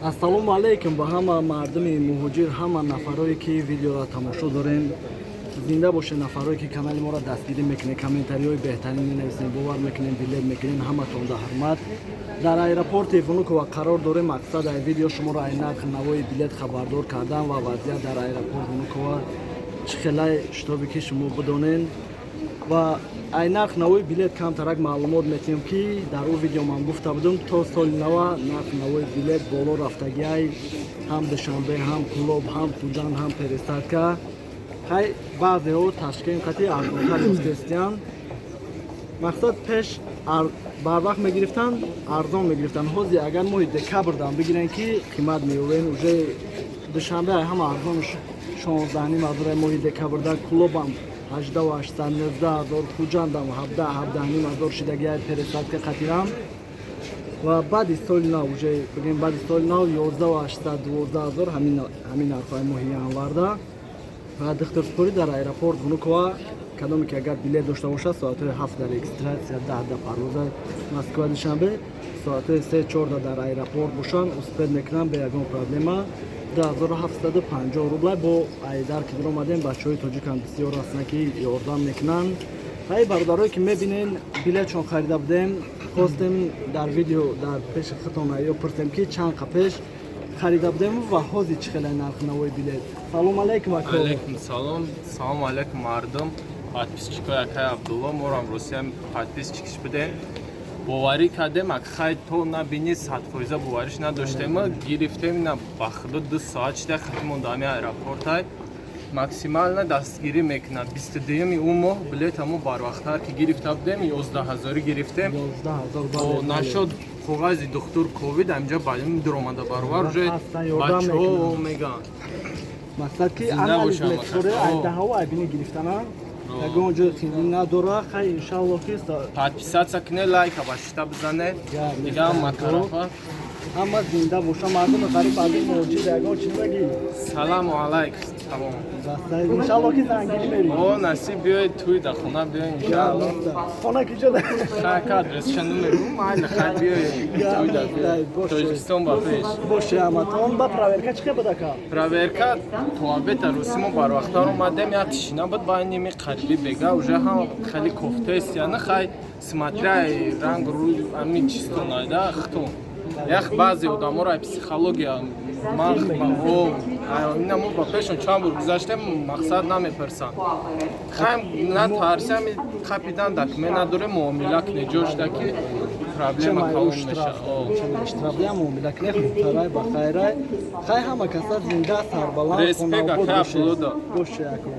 Ассалому алайкум ба ҳама мардуми муҳоҷир, ҳама нафарое, ки видеоро тамошо дорем. Зинда бошед, нафарое, ки канали моро дастгирӣ мекунед, комментариҳои беҳтарин менависем, бовар мекунем, билет мекунем. Ҳаматон да ҳурмат. Дар аэропорти Внуково қарор дорем. Мақсад ай видео шуморо ай нархи навои билет хабардор кардан ва вазъият дар аэропорт Внуково чӣ хелай, чтобы ки шумо бидонен. Ва ай нарх навои билет камтарак маълумот метиҳем, ки дар ӯ видео ман гуфта будам, то соли нава нарх навои билет боло рафтагиай: ҳам Душанбе, ҳам Кӯлоб, ҳам Хуҷанд, ҳам пересадка. Хай, баъзеҳо Ташкент қати арзонтар ёфтестиянд. Мақсад, пеш барвақт мегирифтанд, арзон мегирифтанд. Ҳозир агар моҳи декабрдан бигирен, ки қимат меёвен. Уже Душанбе ҳама арзонш 16,5 ҳазор моҳи декабрда, Кӯлобам 18 800, 19 ҳазор, Хуҷандам 17, 17,5 ҳазор шидагиай пересадка қатирам. Ва баъди соли нав, уже бигем, баъди соли нав 11 800, 12 ҳазор, ҳамин нархҳои моҳи январда. Ва духтурспорӣ дар аэропорт Внуково, кадоме ки агар билет дошта бошад, соатҳои 7 дар регистрация, 10 да парвоза Москва Душанбе, соатҳои 3-4 дар аэропорт бошанд, успеть мекунанд бе ягон проблема. 2750 рубла. Бо айдар ки дуромадем, бачаҳои тоҷикам бисёр ҳастанд, ки ёрдам мекунанд. Ай бародарое, ки мебинен, билетшон харида будем, хостем дар видео дар пеши худтон ё пурсем, ки чанд қа пеш харида будем ва ҳозир чӣ хеле нархи навои билет. Салом алейкум, ако. Алейкум салом. Салом алейкум, мардум. Подписчикои акай Абдулло, морам Русия подписчикш будем. Боварӣ кардем, ак хай то набини 100% бовариш надоштем, гирифтем. Ина, ба худо, 2 соат шида хатимон дар аэропортай. Максимально дастгирӣ мекунад. 22-юми ӯ моҳ билетамо барвақттар ки гирифта будем, 11 ҳазорӣ гирифтем. 11 ҳазор. Нашод коғази духтур ковид амҷа балим дуромада баровар уже. Ҳастан, ёрдам бачаҳо мекунанд. Мегӯянд. Мақсад ки Зинда анализ бошам, меспоре. мақсад. Айдаҳаво айбини гирифтана ягон ҷои хинӣ надора. Хай, иншалло, ки Подписаться кне, лайка ба шита бизане. Гап нест. Дига ҳама тарафа. Ҳама зинда боша, мардуми ғариб аз ин муҳоҷир ягон чиз багӣ. Саламу алайк, тамом. Иншалло, ки зангирӣ мерӣ. О, насиб, биёед туй да хона, биёед, иншалло. Хона ки ҷода? Хай, ка адресша намегӯм, майли, хай, биёед туй да, биёед. Тоҷикистон ба пеш! Боше, ҳаматон. Ба проверка чӣ хел буд, ака? Проверка то обеда рӯси мо барвақттар омадем, як тишина буд, ба ними қариби бега уже ҳам хеле кофтаест, яна хай, смотря ранг рӯй ами чистон айда хитон ях. Баъзе одаморо психология ман ина мо ба пешон чанд бор гузаштем, мақсад намепурсанд. Хайм натарсам, қапидан документ надорем, муомила кне ҷо шуда, ки проблема калон меша. Штраф муомила кне, хубтарай, ба хайрай. Хай, ҳама каса зинда, сарбаланд. Респект, ака Абдулло. Боше, ако.